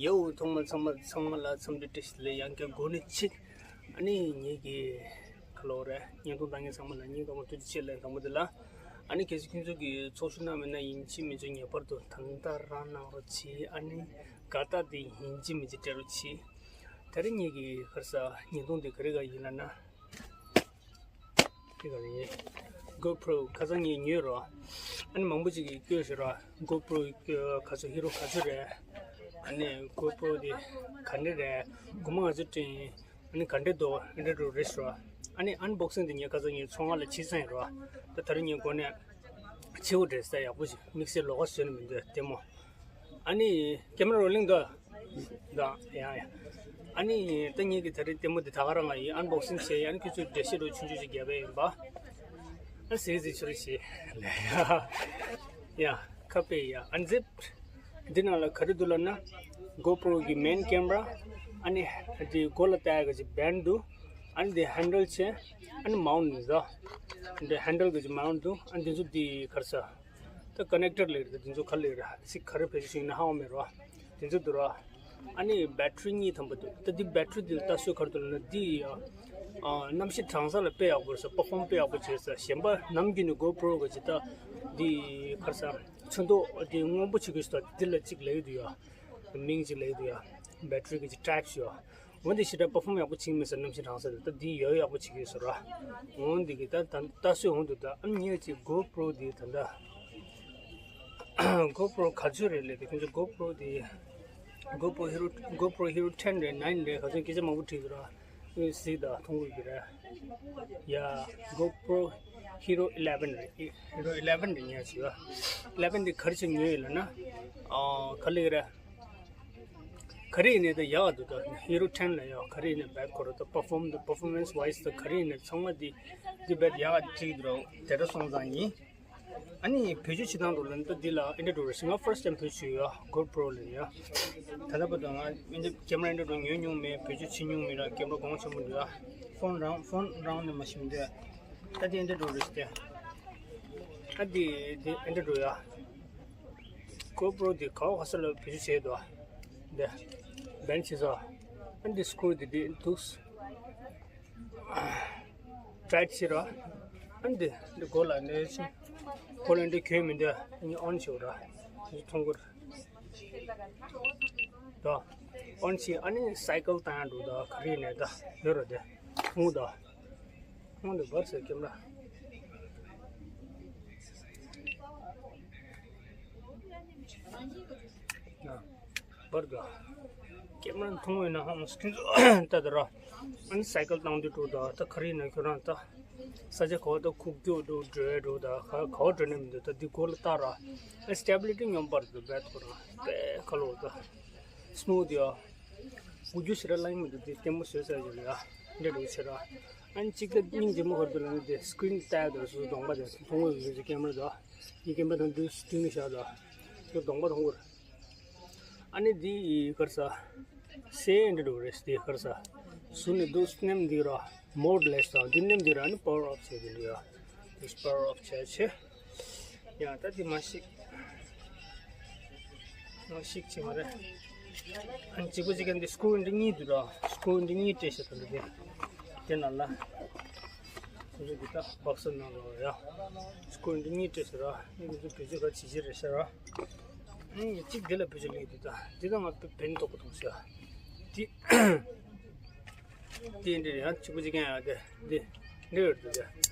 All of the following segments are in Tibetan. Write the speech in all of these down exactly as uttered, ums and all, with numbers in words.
ཡོ། ཐོག་མ་ཚང་མ་ཚང་མ་ལ་འཚམས་འདྲི་བཀྲ་ཤིས་བདེ་ལེགས། ཡང་བསྐྱར་འགོ་ནས་ཅིག་ཨ་ནི་ངེད་ཀྱི་ཁ་ལོ་རེད། བརྙན་ཐུང་ལྟ་མཁན་ཚང་མ་ལ་སྙིང་ཐག་པ་ཐུགས་རྗེ་ཆེ་ལན་དང་པོ་དེ་ལ། ཨ་ནི་གལ་སྲིད་ཁྱོད་ཚོ་གིས་ཚོགས་ཞུགས་གནང་མེད་ན་ཡིན་གཅིག་མིན་གཅིག་ངེས་པར་དུ་ད་ལྟ་རང་གནང་རོགས་གྱིས། ཨ་ནི་དགའ་རྟགས་དེ་ཡིན་གཅིག་མིན་གཅིག་སྤྲད་རོགས་གྱིས། ད་རེས་ངེད་ཀྱི་ཁར་ས་བརྙན་ཐུང་དེ་ག་རེ་ག་ཡིན་ལབ་ན། དེ་ག་རེ་ཡིན། GoPro ཁ་སང་ངས་ཉོས་རོ། ཨ་ནི་མང་པོ་ཅིག་གིས་བཀོད་ཤག་རོ། GoPro ག་ཚོད་ཧི་རོ་ག་ཚོད་རེད། ཨ་ནི་GoPro དེ་ག་འདྲ་རེད། སྒོར་མོ་ང་ཚོ་སྤྲད་ཡིན། ཨ་ནི་ག་འདྲ་འདུག་ཨ་འདྲ་འགྲོ་རེད་ཤག་རོ། ཨ་ནི་ཨན་བོག་སིང་དེ་ངས་ཁ་སང་ངའི་ཚོང་ཁང་ལ་བྱས་ཚར་ཡིན་རོ། ད་ད་རེས་ངས་འགོ་ནས་བྱེད་དགོས་རེད་ཟེར། ཡག་པོ་ཞིག་དམིགས་བསལ་ལོགས་ཀ་བཟོས་ནི་མི་འདུག་ལྟད་མོ། ཨ་ནི་ཀེ་མ་ར་རོ་ལིང་དང་། དང་ཡང་ཡང་། ཨ་ནི་ད་ངེད་ཀྱི་ད་རེས་ལྟད་མོ་འདི་ད་ག་རང་ང་ཡིན། ཨན་བོག་སིང་བྱས། ཨ་ནི་ཁྱོད་ཚོས་འགྲེལ་བཤད་རོ་ཆུང་ཆུང་ཞིག་རྒྱབ་པ་ཡིན་པ། ཨ་ཟེར་ཟེར་ཆུ་རུ་ཞེས་ལ་ཡ། ཡ་ཁ་པེ་ཡ་ཨན་ཛིབ། འདི་ནང་ལ་ག་རེ་འདུག་ལབ་ན། GoPro གི་མེན་ཀེ་མ་ར། ཨ་ནི་འདི་མགོ་ལ་བཏགས་ཀྱི་བེན་འདུག་ཨ་ནི་འདི་ཧན་ཌལ་བྱས། ཨ་ནི་མའུན་ཊི་འདུག་འདི་ཧན་ཌལ་གྱི་མའུན་ཊི་འདུག་ཨ་ནི་འདི་ཚོ་འདི་ག་རེ་ཟ། ད་ཀ་ནེག་ཊར་ལབ་རེད། ད་དེ་ཚོ་ག་རེ་ལབ་རེད། སི་ག་རེ་བེད་སྤྱོད་བྱེད་ན་ཧ་གོ་མེད་རོ། དེ་ཚོ་འདུག་རོ། ཨ་ནི་བེ་ཊི་རི་གཉིས་ཐམ་པ་འདུག་ད་འདི་བེ་ཊི་རི་འདི་ལྟ་སྲོལ་ག་རེ་འདུག་ལབ་ན། འདི་ཨ་གནམ་གཤིས་གྲང་ས་ལ་དཔེ་ཡག་པོ་རེད་ཟེར། པར་ཕོམ་དཔེ་ཡག་པོ་བྱེད་ཟེར། གཞན་པ་ནམ་རྒྱུན་ནས་གོ་པྲོ་གི་ཇི་ལྟ་འདི་ག་རེ་ཟ། ཚོན་མདོག་འདི་སྔོན་པོ་བྱེད་དགོས་ཟེར། འདི་ལ་གཅིག་ལབ་ཀྱི་འདུག་ཡ། མིང་གཅིག་ལབ་ཀྱི་འདུག་ཡ། བེ་ཊི་རི་གི་ཊའེབ་ཞིག་ཡ། འོན་ཏེ་ཞེ་དྲག་པར་ཕོམ་ཡག་པོ་བྱེད་ཀྱི་མེད་ཟེར། གནམ་གཤིས་གྲང་ས་རེད། ད་འདི་ཡག་ཡག་པོ་བྱེད་ཀྱི་ཡོད་ཟེར་ར། འོན་ཏེ་གི་ད་ད་ལྟ་སྲོལ་འོང་འདུག་ད་ཨ་ནི་ངས་ཅིག་གོ་པྲོ་འདི་ད་ལྟ་གོ་པྲོ་ག་ཚོད་རེད་ལབ་དུས། ཁྱོད་ཚོ་གོ་པྲོ་འདི་གོ་པྲོ་ཧི་རོ་གོ་པྲོ་ཧི་རོ་ཊེན་རེད། ནའིན་རེད། ག་ཚོད་སྐད་ཆ་མང་པོ་དྲིས་འདུག་ར། ངས་གཟིགས་དང་མཐོང་གི་རེད། ཡ། གོ་པྲོ་ཧི་རོ་ཨི་ལེ་ཝན་རེད། ཧི་རོ་ཨི་ལེ་ཝན་རེད། ངས་ཅིག་ཨི་ལེ་ཝན་འདི་ག་རེ་བྱས་ཉོས་ཡོད་ལབ་ན། ཨ་ག་ལབ་ཀྱི་རེད། ག་རེ་ཡིན་ནའི་ད་ཡག་འདུག་ད་ཧི་རོ་ཊེན་ལ་ཡ་ག་རེ་ཡིན་ནའི་རྦད་ཁོ་ར་ད་པར་ཕོམ་དང་པར་ཕོ་མན་སི་ཝའི་སི་ད་ག་རེ་ཡིན་ནའི་ཚང་མ་འདི་འདི་རྦད་ཡག་ཅིག་འདུག་དེ་འདྲ་སོང་ཙང་ཡིན། ཨ་ནི་བེད་སྤྱོད་བྱེད་སྟངས་འདྲ་ལ་ད་འདི་ལ་ཨེ་འདྲ་འདྲ་རེད་ཟེར། ང་ཕར་སི་ཊའིམ་བེད་སྤྱོད་ཡ་གོ་པྲོ་ལ་ཡ། ད་ལྟ་བར་དུ་ང་ཨེ་འདྲ་ཀེ་མ་ར་ཨེ་འདྲ་འདྲ་ཉོས་མྱོང་མེད། བེད་སྤྱོད་བྱེད་མྱོང་མེད་ར། ཀེ་མ་ར་གོང་ཆེན་པོ་འདུག་ཡ། ཕོན་རང་ཕོན་རང་ནས་མ་ཤེས་མི་འདུག་ད་འདི་ཨེ་འདྲ་འདྲ་རེད་ཟེར། ད་འདི་འདི་ཨེ་འདྲ་འདྲ་ཡ། གོ་པྲོ་འདི་ག་བ་ག་ས་ལ་བེད་སྤྱོད་བྱས་འདུག་འདི་བེན་བྱས་སོ། ཨ་འདི་སི་ཀུ་རུ་འདི་འདི་འདུག་ཊའིཊ་བྱས་རོ། ཨ་འདི་འདི་མགོ་ལ་འདི་ཕྱིན། མགོ་ལ་འདི་གྱོན་མི་འདུག་ཨ་ནི་ཨོན་བྱས་རོ། འདི་མཐོང་གི་རེད། དོ། ཨོན་བྱས། ཨ་ནི་སའི་ཀལ་བཏང་ཡ་འདུག་ད་ག་རེ་ཡིན་ནའི་ད་ཡོད་རེད་དེ། མཐོང་གི་འདུག་ཁོང་དུ་འབར་ཟེར་ཀེམ་ར། འབར་ག་ཀེམ་ར་མཐོང་བས་ན་ཧང་སྐྱིན་ད་དུ་ར། ཨ་ནི་སའི་ཀལ་བཏང་དུས་འགྲོ་ད་ད་ག་རེ་ཡིན་ན་ཁྱོད་རང་ད། ས་ཆ་ག་བ་ད་ཁུག་ཀྱོག་འགྲོ་འགྲོ་འགྲོ་ད་ག་ག་བ་འགྲོ་ནས་མི་འདུག་ད་འདི་མགོ་ལ་བཏགས་ར། ཨ་སི་ཊེ་བི་ལི་ཊི་སྙོམས་པར་འདུག་བེད་ཁོ་རང་དཔེ་ཁ་ལོ་ད། སི་མུ་ཐི་ཡ། འུ་རྒྱུ་ཞེ་དྲག་ལངས་མི་འདུག་དེ་ལྟད་མོ་བཟོས་ཚར་ཡོད་ལ་ཡ། འདྲ་འདྲ་བྱེད་ར། ཨ་ནི་གཅིག་ད་སྙིང་རྗེ་མོ་ཧོར་དུ་ལ་ནི་དེ་སི་ཀི་རིན་ལྟ་ཡ་དོ་སུ་གདོང་པ་དེ་མཐོང་བའི་འདུག་ཀེམ་ར་དོ། ཡི་ཀེམ་པ་དང་འདུག་སྟུང་ནི་ཤ་དོ། དེ་གདོང་པ་མཐོང་གི་རེད། ཨ་ནི་དེ་ཡི་གར་ས། སེ་འདྲ་འདྲ་རེད་དེ་གར་ས། སུ་ནི་འདུག་སྣེམ་འདི་ར། མོ་ཌི་ལེ་སི་དང་འདི་སྣེམ་འདི་ར། ཨ་ནི་པ་ཝར་ཨོཕ་བྱེད་དེ་འདྲ་ཡ། དེ་པ་ཝར་ཨོཕ་བྱས་བྱས། ཡང་ད་དེ་མ་ཤིག་མ་ཤིག་ཅིག་མ་རེད། ཨ་ནི་གཅིག་པ་གཅིག་ཀྱང་འདི་སི་ཀུ་རུ་འདི་གཉིས་འདུག་ར། སི་ཀུ་རུ་འདི་གཉིས་སྤྲད་ཤག་ད་འདི་དེ་དེ་ནང་ལ། ཁོ་ཚོ་འདི་ད་སྦག་ས་ནང་ལ་ཡ། སི་ཀུ་རུ་འདི་གཉིས་སྤྲད་ཤག་ར། ཨ་ནི་ཁོ་ཚོ་བེད་སྤྱོད་ག་བྱེད་ཀྱི་རེད་ཤག་ར། ཨ་ནི་གཅིག་འདི་ལ་བེད་སྤྱོད་ལེགས་འདུག་ད་འདི་ད་ང་བེ་བེན་ཏོག་པོ་མཐོང་ཤག་འདི། དེ་འདྲ་ཡང་གཅིག་པུ་གཅིག་རྐྱང་ཡང་དེ་འདི་འདི་ཡོད་དེ་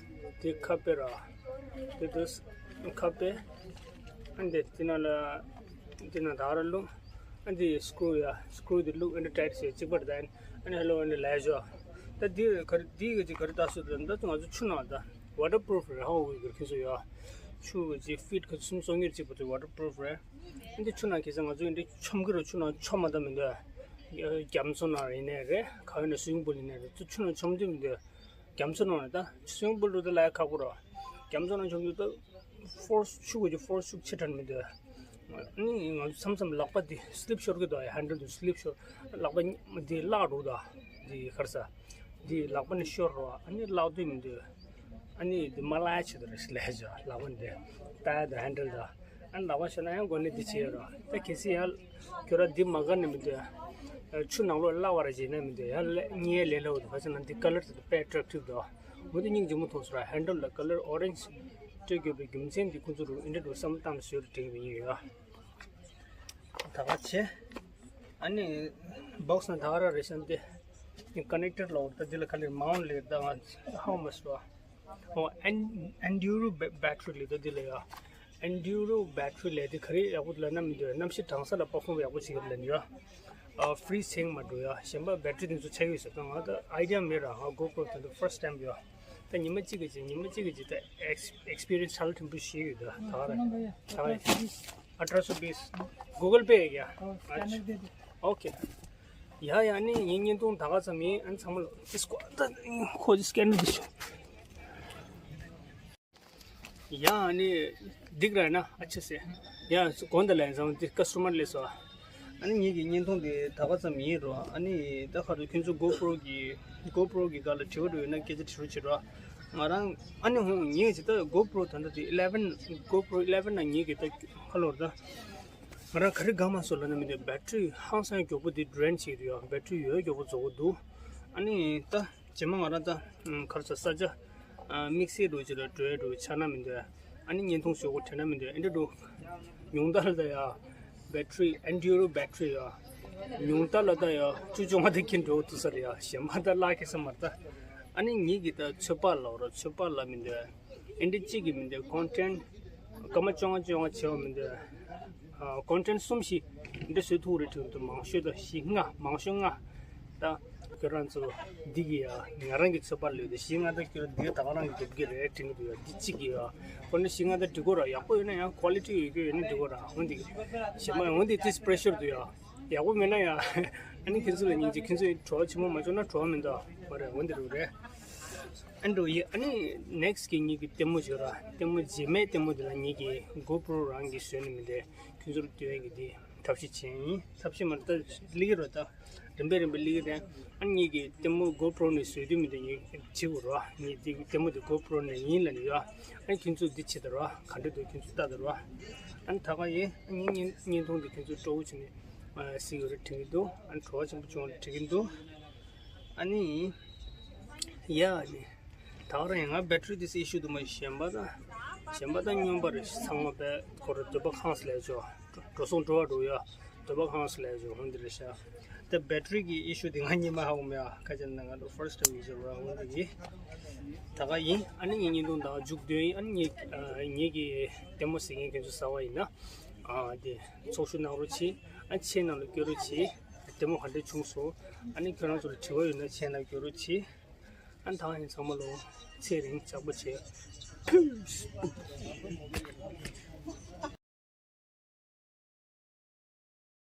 དེ་ཁ་དཔེ་ར། དེ་དུས་ཁ་དཔེ། ཨ་འདི་དེ་ནང་ལ་དེ་ནང་ད་ར་བླུག་ཨ་འདི་སི་ཀུ་རུ་ཡ་སི་ཀུ་རུ་དེ་བླུག་ཨ་འདི་ཊའིཊ་བྱས་གཅིག་པར་ད་ཨ་འདི་ཧེ་ལོ་ཨ་འདི་ལས་ཞོ། ད་འདི་ག་རེ་འདི་ག་ཅིག་ག་རེ་ལྟ་སྲོལ་དེ་ད་ང་ཚོ་ཆུ་ནང་ད་ཝ་ཊར་པུ་རུ་ཕུ་རེད། ཧ་གོ་གི་ཁྱོད་ཚོ་ཡ། ཆུ་ག་ཅིག་ཕིཊ་ག་སུམ་སོ་གཉིས་གཅིག་པ་དེ་ཝ་ཊར་པུ་རུ་ཕུ་རེད། ཨ་འདི་ཆུ་ནང་ཁ་སང་ང་ཚོ་ཨ་འདི་མཆོང་གི་རེད། ཆུ་ནང་མཆོང་མ་ད་མི་འདོད། རྒྱ་མཚོ་ནང་ཡིན་ནའི་རེད། ག་ཡིན་ན་སུ་ཝིམ་པུལ་ཡིན་ནའི་རེད། ཚུར་ཆུ་ནང་མཆོང་དུས་མི་འདོད། རྒྱ་མཚོ་ནང་ནས་ད་སུ་ཝིམ་པུལ་འགྲོ་དུས་ལ་ཡ་ཁག་པོ་རེད། རྒྱ་མཚོ་ནང་མཆོང་དུས་ད་ཕོར་སི་ཆུ་གི་ཕོར་སི་ཤུགས་ཆེ་དྲགས་མི་འདོད། ཨ་ནི་ང་ཚོ་མཚམས་མཚམས་ལག་པ་འདི་སི་ལིབ་ཤོར་གི་འདུག་ཧན་ཌལ་འདི་སི་ལིབ་ཤོར། ལག་པ་འདི་བརླག་འགྲོ་གི་འདུག་འདི་ག་རེ་ཟ། འདི་ལག་པ་ནས་ཤོར་རོ། ཨ་ནི་བརླག་དུས་མི་འདོད། ཨ་ནི་འདི་མ་བརླག་ཆེད་དུ་རེད་ལས་ཅོ། ལག་པ་འདི་ད་ད་ཧན་ཌལ་ད། ཨ་ནི་ལག་པ་ཤོར་ན་ཡང་འགོ་ནས་འདི་བྱེད་ཡོད་ར། ད་གལ་སྲིད་ཡང་ཁྱོད་ར་འདི་མ་དགའ་ནས་མི་འདུག་ཡ། ཆུ་ནང་ལོགས་བརླག་པ་ར་བྱེད་ན་མི་འདུག་ཡ། ལ་ཉེ་ལས་སླ་བོ་འདུག་ག་ཟེར་ན་འདི་ཀ་ལར་དེ་དཔེ་ཨེ་ཊེག་ཊིབ་འདུག་འོ་འདི་སྙིང་རྗེ་མོ་མཐོང་སོང་ར། ཧན་ཌལ་ལ་ཀ་ལར་ཨོ་རེན་ཇི་སྤྲས་དགོས་པའི་རྒྱུ་མཚན་འདི་ཁོང་ཚོ་རུ་ཨིན་ཌི་རུ་བསམ་བློ་བཏང་ནས་བཟོས་རུ་དྲན་གྱི་ཡོད་ཡ། ད་ག་ཆེ། ཨ་ནི་བོག་སི་ནང་ད་ག་ར་རེ་ཤན་དེ་ཀ་ནེག་ཊར་ལོག་ད་འདི་ལ་ཁ་ལེར་མའུན་ཊི་ལེགས་ད་ང་ཧའོ་མ་སོ། ཨོ་ཨན་ཨན་ཌུ་རོ་བེ་ཊི་རི་ལེགས་ད་འདི་ལ་ཡ། ཨན་ཌུ་རོ་བེ་ཊི་རི་ལེགས་དེ་ག་རེ་ཡག་པོ་ལབ་ན་མི་འདུག་གནམ་གཤིས་གྲང་ས་ལ་པར་ཕོམ་ཡག་པོ་བྱེད་ཀྱི་ལབ་ནི་ཡ། ཨ་ཕི་རི་ཛི་ཐེང་མ་འགྲོ་ཡ། གཞན་པ་བེ་ཊི་རི་དེ་ཚོ་ཆགས་ཀྱི་ཡོད་ཟེར་ད་ང་ད་ཨའི་ཌི་ཡ་མེད་ར། ང་གོ་པོ་རོ་དེ་ཚོ་ཕར་སི་ཊི་ཊེམ་ཡ། ད་ཉི་མ་གཅིག་གི་རྗེས་ཉི་མ་གཅིག་གི་རྗེས་ད་ཨེགས་ཨེགས་སི་པི་རི་ཡན་སི་ཧ་ལས་ཐིང་པོ་ཞིག་ཡོད་ད་ད་ག་རེད། ད་ག་རེད། अठारह सौ बीस। गूगल पे है क्या? हाँ, स्कैनर दे दो। ओके। ཡ་ཡ་ནི་ངའི་བརྙན་ཐུང་ད་ག་ཙམ་ཡིན། ཨ་ནི་ཚང་མ་ལ་དེ་སྐོར་ད་ཁོ་ཅི་སྐད་འདི་ཤོད། ཡ་ནི་འགྲིག་ར་ན་ཨ་ཆི་སེ། ཡ་གོང་དུ་ལ་ཡིན་ཙང་དེ་ཀ་སི་ཊ་མར་སླེབས་སོང་། ཨ་ནི་ངེད་ཀྱི་བརྙན་ཐུང་དེ་ད་ག་ཙམ་ཡིན་རོ། ཨ་ནི་ད་ག་རུ་ཁྱོད་ཚོ་གོ་པོ་རོ་གི་གོ་པོ་རོ་གི་སྒང་ལ་དྲི་བ་འདྲ་ཡོད་ན་སྐད་ཆ་དྲི་རོགས་བྱེད་རོགས། ང་རང་ཨ་ནི་ཧོང་ངེད་ཀྱི་ད་གོ་པོ་རོ་ད་ལྟ་དེ་ཨི་ལེ་ཝན་གོ་པོ་རོ་ཨི་ལེ་ཝན་ན་ངེད་ཀྱི་ད་ཧ་ལོ་ར་ད། ང་རང་ག་རེ་དགའ་མ་སོང་ལབ་ན་མི་འདུག་བེ་ཊི་རི་ཧང་སང་མགྱོགས་པོ་དེ་ཌྲེན་བྱེད་ཀྱི་འདུག་ཡ། བེ་ཊི་རི་ཡོད་མགྱོགས་པོ་རྫོགས་ཀྱི་འདུག་ཨ་ནི་ད་རྗེས་མ་ང་རང་ད་ཨམ་ག་རེ་ཟེར་ས་ཆ་ཨ་དམིགས་བསལ་འདྲ་ཅིག་ལ་འགྲོ་ཡ་འདྲ་ཆགས་ན་མི་འདུག་ཨ་ནི་བརྙན་ཐུང་བཟོ་དགོས་དྲན་ན་མི་འདུག་ཨེ་འདྲ་འདྲ་ཉུང་མཐའ་ལ་ད་ཡ་བེ་ཊི་རི་ཨན་ཌུ་རོ་བེ་ཊི་རི་ཡ་ཉུང་མཐའ་ལ་ད་ཡ་བཅུ་བཅོ་ལྔ་དེ་ཁྱེར་འགྲོ་ཐུབ་ས་རེད་ཡ། གཞན་པ་ད་བརླག་ཁེ་ས་མ་རེད་ད། ཨ་ནི་ངེད་ཀྱི་ད་ཚོད་དཔག་ལབ་ར་ཚོད་དཔག་ལབ་མི་འདུག་ཨེ་འདྲ་གཅིག་གི་མི་འདུག་ཀོན་ཊེན་ཊི་སྐར་མ་བཅོ་ལྔ་བཅོ་ལྔ་བྱས་པ་མི་འདུག་ཨ་ཀོན་ཊེན་ཊི་གསུམ་བཞི་འདི་བཟོ་ཐུབ་རེད་དྲན་འདུག་མང་ཤོས་དང་བཞི་ལྔ་མང་ཤོས་ལྔ། ད་ཁྱོད་རང་ཚོ་འདི་གི་ཡ་ང་རང་གི་ཚོད་དཔག་ལོས་དེ་བཞི་ལྔ་ད་ཁྱོད་འདི་ད་ག་རང་གི་སྒྲུབ་ཀྱི་རེད་དྲན་གྱི་འདུག་ཡ། འདི་གཅིག་གི་ཡ་ཀོན་ཊེན་ཊི་བཞི་ལྔ་ད་འགྲིག་གོ་ར། ཡག་པོ་ཡོད་ན་ཡང་ཀོ་ལི་ཊི་ཡོད་རྒྱུ་ཡོད་ན་འགྲིག་གོ་ར། འོན་ཏེ་གཞན་པ་འོན་ཏེ་ཏིས་པི་རེ་ཤར་འདུག་ཡ། ཡག་པོ་མེད་ན་ཡང་ཨ་ནི་ཁྱེད་ཚོ་ལ་སྙིང་རྗེ། ཁྱེད་ཚོས་བྲོ་བ་ཆེན་པོ་མ་བྱུང་ན་བྲོ་བ་མི་འདུག་མ་རེད། འོན་ཏེ་རུ་རེད། ཨ་འགྲོ་ཡི། ཨ་ནི་ནེག་སི་ཊི་གི་ངེད་ཀྱི་ལྟད་མོ་བྱོས་ར། ལྟད་མོ་རྗེས་མའི་ལྟད་མོ་དེ་ལ་ངེད་ཀྱི་གོ་པོ་རོ་རང་གིས་བཟོས་ནས་མི་འདུག་ཁྱེད་ཚོར་སྟོན་ཡ་གི་དེ་ཐབས་ཤེས་བྱས་ཡིན། ཐབས་ཤེས་མ་རེད་ད་ལི་ཀི་རོ་ད་རིམ་པས་རིམ་པས་ལི་ཀི་རེད། ཨ་ནི་ངེད་ཀྱི་ལྟད་མོ་གོ་པོ་རོ་ནས་བཟོས་དུས་མི་འདུག་ངེད་བྱེད་དགོས་ར། ངེད་དེ་ལྟད་མོ་དེ་གོ་པོ་རོ་ནས་ཡིན་ལབ་ནས་ཡོད། ཨ་ནི་ཁྱེད་ཚོ་འདི་བྱེད་ད་ར་ག་འདྲ་འདུག་ཁྱེད་ཚོ་ལྟ་ད་ར། ཨ་ནི་ད་ག་ཡིན། ཨ་ནི་བརྙན་བརྙན་ཐུང་འདི་ཁྱེད་ཚོ་སྤྲོ་བོ་བྱས་ནས་གཟིགས་ཡོད་རེད་དྲན་གྱི་འདུག་ཨ་ནི་བྲོ་བ་ཆེན་པོ་བྱུང་བ་རེད་དྲན་གྱི་འདུག་ཨ་ནི་ཡ་ཨ་ནི་ད་ག་རང་ཡིན། ང་བེ་ཊི་རི་དེ་ཨི་ཤུ་འདུག་མ་གཞན་པ་ད་གཞན་པ་ད་སྨྱོན་པ་རེད། ཚང་མ་བེ་ཁོ་ར་འདོད་པ་ཁེངས་སོང་ལབ་ཆོག་འགྲོ་སོང་འགྲོ་བ་འགྲོ་ཡ། འདོད་པ་ཁེངས་སོང་ལབ་ཆོག་འོ་འདི་རེད་ཤག་ད་བེ་ཊི་རི་གི་ཨི་ཤུ་དེ་ང་གཉིས་མ་ཧ་གོ་མེད་ཨ། ཁ་ཅིག་ན་ང་ད་ཕར་སི་ཊི་ཊེམ་ཡུ་ཛར་ར། འོ་འདི་གི་ད་ག་ཡིན། ཨ་ནི་ངའི་བརྙན་ཐུང་ད་མཇུག་བསྡུས་ཡིན། ཨ་ནི་ངའི་ཨ་ངེད་ཀྱི་ལྟད་མོ་གཟིགས་མཁན་ཁྱེད་ཚོ་གསར་པ་ཡིན་ན་ཨ་དེ་ཚོགས་ཞུགས་གནང་རོགས་གྱིས། ཨ་ཆེ་ནང་ལ་སྐྱོད་རོགས་གྱིས། ལྟད་མོ་ག་འདྲ་བྱུང་སོང་། ཨ་ནི་ཁྱོད་རང་ཚོ་ལ་དྲི་བ་ཡོད་ན་ཆེ་ནང་སྐྱོད་རོགས་གྱིས། ཨ་ནི་ད་ཡིན་ཚང་མ་ལོ་ཚེ་རིང་ཆགས་པ་བྱེད། Peace།